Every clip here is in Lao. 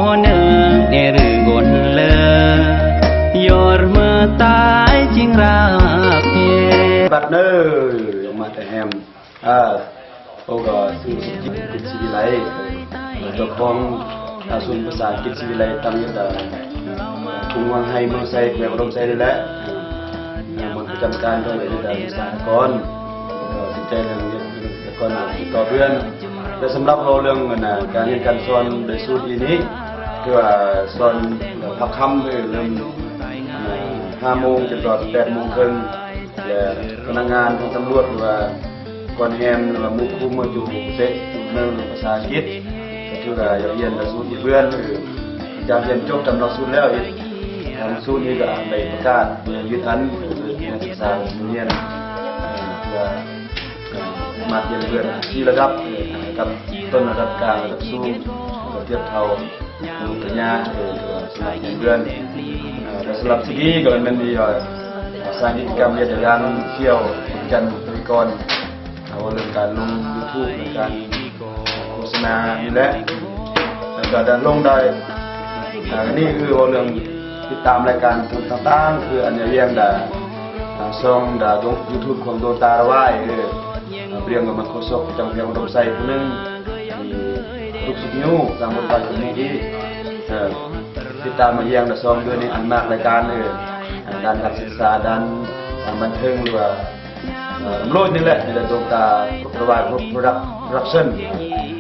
Ôn ước để rừng ôn lơ, yor mơ tai chính ra phê. ບັດເນີ ອອກມາແຕ່ແຮມ ເອີ ໂອ ກໍຊື່ສົມຈິດ ກິດສີວິໄລ ເຈົ້າຂອງ ອາ ສູນພາສາອັງກິດສີວິໄລ ຕັ້ງຢູ່ ອາ ກຸງວັງໄຮ ເມືອງໄຊ ແຂວງອຸດົມໄຊນີ້ແຫຼະ ອາ ບ່ອນປະຈຳການເພິ່ນກໍຢູ່ ອາ ວິສາຫະກອນ ເອີ ສົນໃຈເລື່ອງວຽກ ວິສາຫະກອນ ຕິດຕໍ່ເຮືອນ. ແລະ ສຳລັບເວົ້າເລື່ອງ ອັນນ່າ ການຮຽນການສອນໃນສູນອີນີ້ ຄືວ່າສອນພາກຄ່ຳ ເລີ່ມ ອ່າ ຫ້າໂມງຈົນຮອດແປດໂມງເຄິ່ງ ແລະ ພະນັກງານຂອງຕຳຫຼວດ ຫຼືວ່າກອນແຮມ ຫຼືວ່າໝູ່ຄູ່ມາຢູ່ເຕະຢູ່ເມືອງພາສາອັງກິດ ກໍຖືວ່າຢາກຮຽນຫຼັກສູດອີກເທື່ອ ຄືຈະຮຽນຈົບຕາມຫຼັກສູດແລ້ວອີກ ທາງສູນນີ້ກໍໄດ້ປະກາດເລື່ອງຍືດອັນ ເລື່ອງການສຶກສາໂຮງຮຽນ ເພື່ອ ສາມາດຮຽນເພື່ອນສີ່ລະດັບ ເອີ ລະດັບຕົ້ນ, ລະດັບກາງ, ລະດັບສູງ ແລ້ວກໍທຽບເທົ່າປະລິນຍາ ເອີ ສາມາດຮຽນເພື່ອນ ເອີ ແລະ ສຳລັບຊີດີກໍແມ່ນມີ ເອີ ສາທິດກິດຈະກຳວຽກງານທ່ຽວ ບໍລິການບໍລິກອນ ເວົ້າເລື່ອງການລົງຢູທູບ ແລະ ການໂຄສະນານີ້ແຫຼະ ແລ້ວກໍໄດ້ລົງໄດ້ ອ່າ ອັນນີ້ຄືເວົ້າເລື່ອງຕິດຕາມລາຍການຕ່າງໆ ຄືອັນຍາວຽງດາ ອ່າ ຊ່ອງດາ ຢູທູບຂອງດວງຕາລະວາຍ ເອີ ອ່າ ເລື່ອງມັນໂຄສົກປະຈຳແຂວງອຸດົມໄຊຜູ້ໜຶ່ງ ທີ່ລຸກຊຸກຍູ້ສ້າງບົດບາດຢູ່ໃນນີ້ ເອີ ຕິດຕາມມາຢ່າງລະສອງເດືອນນີ້ ອັນມາກລາຍການ ເອີ ດ້ານການສຶກສາ ດ້ານການບັນເທີງ ຫຼືວ່າ ເອີ ໂລດນີ້ແຫຼະ ມີແຕ່ດວງຕາລະວາຍ ໂປຣດັກ ໂປຣດັກຊັນ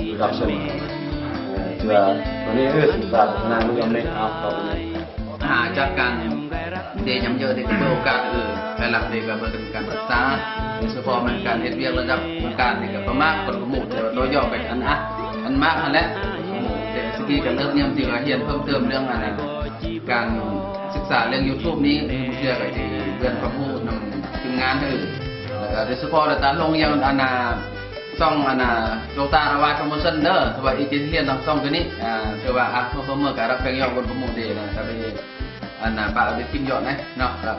ໂປຣດັກຊັນ ເອີ ເທື່ອຕົວນີ້ ເອີ ສຶກສາພັດທະນາເລື່ອງນີ້ ເອົາຕໍ່ໄປນີ້ ຫາຈັດການເດຍາມເຍີະ ເດຍກໍເປີດໂອກາດ ເອີ ໄປລັບເດຍກໍເບິ່ງການສຶກສາ ໂດຍສະເພາະແມ່ນການເຮັດວຽກລະດັບອົງການນີ້ກໍປະມານຄົນກໍໝູ່ ແຕ່ວ່າໂຕຫຍໍ້ໄປອັນ ອະ ອັນມາກຫັ້ນແຫຼະ ແຕ່ສະກີກໍເລີ່ມຍາມທີ່ວ່າຮຽນເພີ່ມເຕີມເລື່ອງອັນນັ້ນ ການສຶກສາເລື່ອງຢູທູບນີ້ ບາງເທື່ອກໍຊິເລື່ອນຄວາມຮູ້ນຳທີມງານ ເອີ ແລ້ວກໍໂດຍສະເພາະລະຕາລົງຢ່າງອັນນ່າ ຊ່ອງອັນນ່າ ໂດຕາລະວາຍໂປຣໂມຊັນເດີ ຖືວ່າອີກຈະຮຽນທາງຊ່ອງຕົວນີ້ ອ່າ ຖືວ່າ ອ່ະ ເພິ່ນເໝີກະຮັກແພງເຍາະຄົນປະໂມດເດນະ ກໍໄປອັນນ່າ ປະເອົາໄປຖິ້ມເຍາະນະເນາະ.